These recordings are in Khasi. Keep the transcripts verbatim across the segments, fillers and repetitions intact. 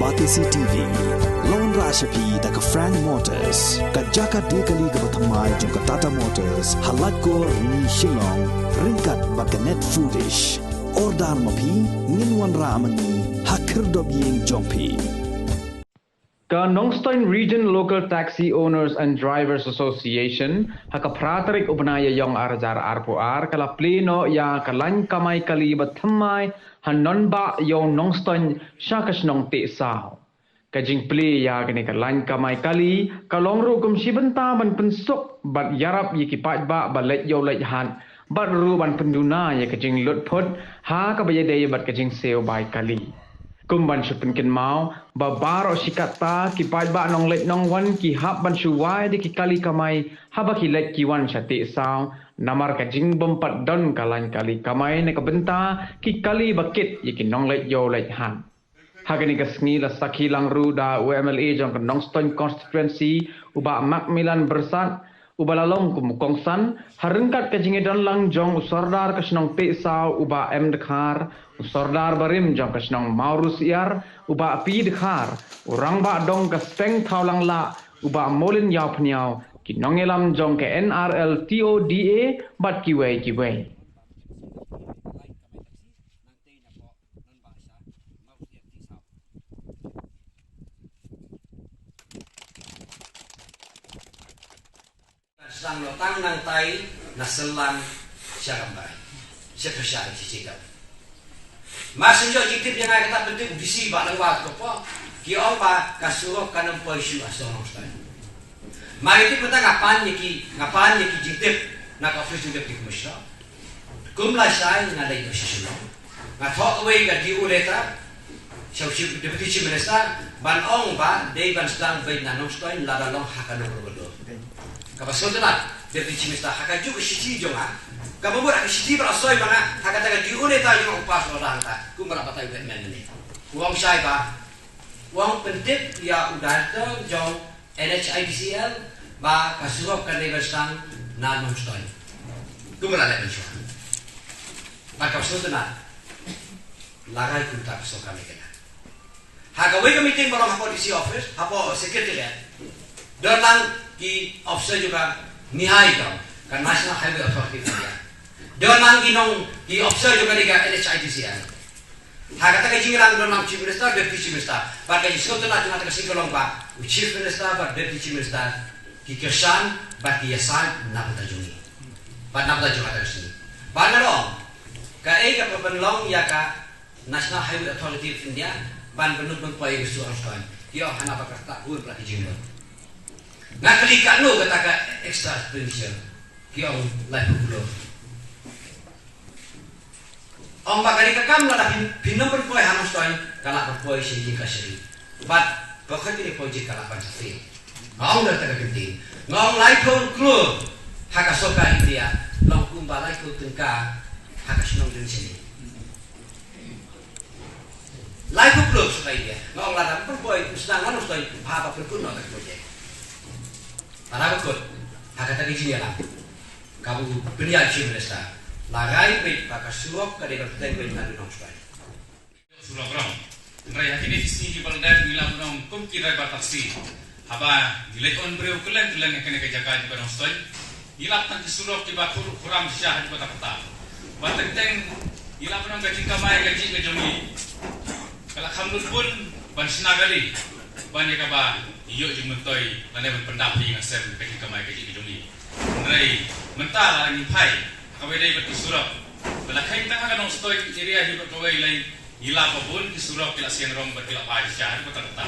Batesi T V la wanrah sha phi da ka Frank Motors, ka jaka die kali kaba thymmai jong ka Tata Motors, ha Laitkor, Rni, Shillong, ryngkat bad ka Net Foodish. Order ma phi, ngin wanrah ma ngi ha khyrdop ïing jong phi. Ka Nongstoiñ Region Local Taxi Owners and Drivers Association, ha ka phra tarik u bnai Ïaiong ar hajar arphew ar, ka la plie noh ïa ka lain kamai kali ba thymmai ha nongbah ïew Nongstoiñ sha ka shnong Tehsaw. Ka jingplie ïa kane ka lain kamai kali ka long ruh kum shi bynta ban pynsuk bad ïarap ïa ki paidbah ba leit ïew leit hat, bad ruh ban pynduna ïa ka jinglutphut ha kaba ïadei bad ka jingsiew bai kali. Kum ban shu pynkynmaw ba baroh shi katta ki paidbah nongleit nongwan ki hap ban shu wai da ki kali kamai haba ki leit ki wan sha Tehsaw, namar ka jingbym pat don ka lain kali kamai na ka bynta ki kali ba kit ïa ki nongleit ïew leit hat. Ha kane ka sngi la sakhi lang ruh da u M L A jong ka Nongstoiñ Constituency, u Bah Macmillan Byrsat, uba la long kum u kongsan ha ryngkat ka jingïadon lang jong u Sordar ka shnong Tehsaw, u Bah M Dkhar, u Sordar barim jong ka shnong Mawryngkneng, u Bah P Dkhar, u Rangbah Dong ka Seng Thawlangla, u Bah Molin Ïawphniaw, ki nongïalam jong ka N R L T O D A bad kiwei kiwei. Sdang noh tang nangtai na Syllang sha Rambrai. Sha Pyrshah sha Jingdap. Mar shu ïoh jingtip ïa nga kata pyntip u D C Bah Nangwa Kyrpong. Ki ong ba ka surok kan ym poi shuh ha Shnong Nongstoiñ. Mar ïa tip mynta nga pan ïa ki, nga pan ïa ki jingtip na ka office jong Deputy Commissioner. Kum lashai nga leit noh sha Shillong. Nga thoh kawei ka D O letter sha u Chief, Deputy Chief Minister ban ong ba dei ban sdang beit na Nongstoiñ lada long ha ka nongrim bynta. Kaba sngewtynnat Deputy Chief Minister ha kajuh ka shithi jong nga, kaba mut ha ka shithi ba la soi ma nga ha kata ka D O letter jong nga u pass order hangta, kumba la batai u Batman mynne. U ong shai ba u ong pyntip ïa u Director jong N H I D C L ba ka surok kan dei ban sdang na Nongstoiñ. Kumba la leh mynshuwa. Bad kaba sngewtynnat la rai kumta ka sorkar Meghalaya. Ha kawei ka meeting ba long hapoh D C office, hapoh secretariat, don lang ki officer jong ka N H A I, ka National Highway Authority of India. Don lang ki nong, ki officer jong ka N H I D C L. Ha kata ka jingïalang don lang Chief Minister, Deputy Chief Minister. Bad ka jingsngewtynnat jong kata ka sngi ka long ba u Chief Minister bad Deputy Chief Minister ki kyrshan bad ki ïasaid na bynta jong ngi. Bad na bynta jong kata ka sngi. Bad nga ong, kaei kaba pynlong ïa ka National Highway Authority of India ban pynlut pynpoi ïa ka sur Nongstoiñ? Ki ong hana ba ka ktah bun bad ki jingmut. Nga kylli katno kata ka extra expenditure? Ki ong laiphew klur. Ong ba ka dei ka kam lada phin, phin ym pynpoi ha Nongstoiñ ka lah ban poi sha ïing kashari. Bad ba khot kine project ka lah ban sa fail. Nga ong da kata ka kyntien. Nga ong laiphew klur ha ka sorkar India long kumba laiphew tyngka ha ka shnong Diengshane. Laiphew klur sorkar India. Nga ong lada pynpoi, pynshna na Nongstoiñ, bha ba pynkut noh da ka project. Lada pynkut ha kata ka jingïalang kaba u pynïaid Chief Minister, la rai beit ba ka surok ka dei ban bteng beit na Nongstoiñ. Surok rong. Hynrei ha kine ki sngi kiba la dep ngi la pynlong kum ki driver taxi. Haba ngi leit on briew kylleng kylleng ha kane ka jaka jong ka Nongstoiñ, ngi lap tang ki surok kiba khur-, khuram shisha haduh katta katta. Bad teng teng ngi la pynlong ka jingkamai kajih ka jong ngi, ka la kham lut bun ban shna kali ban ïa kaba ïoh jingmyntoi lane ban pyndap ïa ka sem ka jingkamai kajih ka jong ngi. Hynrei mynta lada ngi phai ha kaba ïadei bad ki surok, ba la kheiñ tang ha ka Nongstoiñ area hi bad kawei lei, ngi lap ba bun ki surok ki la siang rong bad ki la phai shisha haduh katta katta.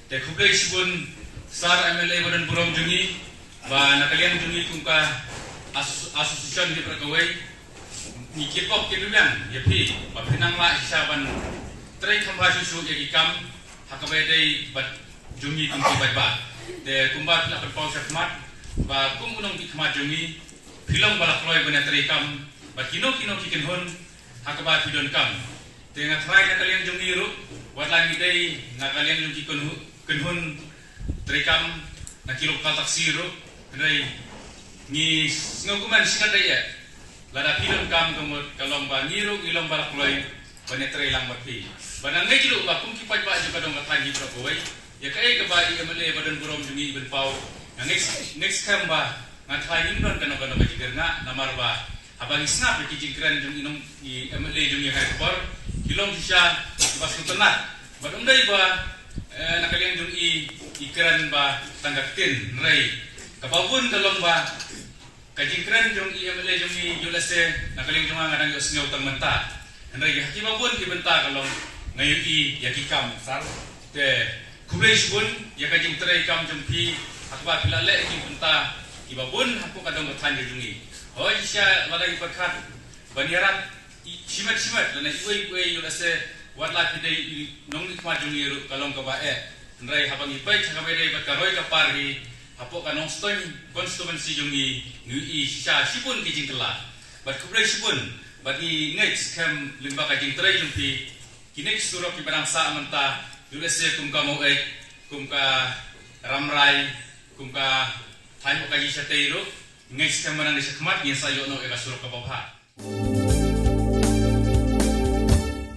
Te khublei shibun Sir M L A ba don burom jong ngi, ba na ka liang jong ngi kum ka aso-, association hi bad kawei, ngi kyrpad kyrdoh ïa phi ba phin nang lah shisha ban trei kham bha shuh shuh ïa ki kam ha kaba ïadei bad jong ngi kum ki paidbah. Te kumba phi la pynpaw shakhmat ba kum u nongthied khmat jong ngi, phi long ba la kloi ban ïatrei kam bad kino kino ki kynhun ha kaba phi donkam. Te nga tharai na ka liang jong ngi ruh, wat la ngi dei na ka liang jong ki kynhu-, kynhun trei kam, na ki local taxi ruh, hynrei ngi sngewkmen shi kynta ïa lada phi donkam, ka mut ka long ba ngi ruh ngi long ba la kloi ban ïatrei lang bad phi. Bad nga ngeit ruh ba kum ki paidbah jong ka dong ka thaiñ hi baroh kawei, ïa kaei kaba i MLA ba don burom jong ngi i Pynpaw, nga ngeit, ngeit skhem ba ngan thait ngim don kano kano ka jingkyrngah, namar ba haba ngi sngap ïa ki jingkren jong i nong i MLA jong ngi ha ka por, ki long shisha kiba sngewtynnat. Bad ym dei ba, eh, na ka liang jong i, i kren ba tang ka ktien, hynrei kaba bun ka long ba ka jingkren jong i MLA jong ngi, ïoh lehse na ka liang jong nga nga dang ïohsngew tang mynta. Hynrei ha kiba bun ki bynta ka long nga ïohi ïa ki kam sar. Te khublei shibun ïa ka jingtrei kam jong phi, ha kaba phi la leh ïa ki bynta kiba bun hapoh ka dong ka thaiñ ka jong ngi. Hooid, shisha lada ngi pyrkhat ban ïarap i shimet shimet lane iwei pa iwei, ïoh lehse wat la phi dei i nongmihkhmat jong ngi ruh ka long kaba eh. Hynrei haba ngi peit ha kaba ïadei bad ka roi ka par hi hapoh ka Nongstoiñ constituency jong ngi, ngi ïohi shisha shibun ki jingkylla. Bad khublei shibun, bad ngi ngeit skhem lyngba ka jingtrei jong phi, kine ki surok kiba dang sah mynta, ïoh lehse kum ka Maweit, kum ka Rambrai, kum ka thaiñ Mawkajishatei ruh, ngeit skhem ba nang da shakhmat ngin sa ïoh noh ïa ka surok kaba bha.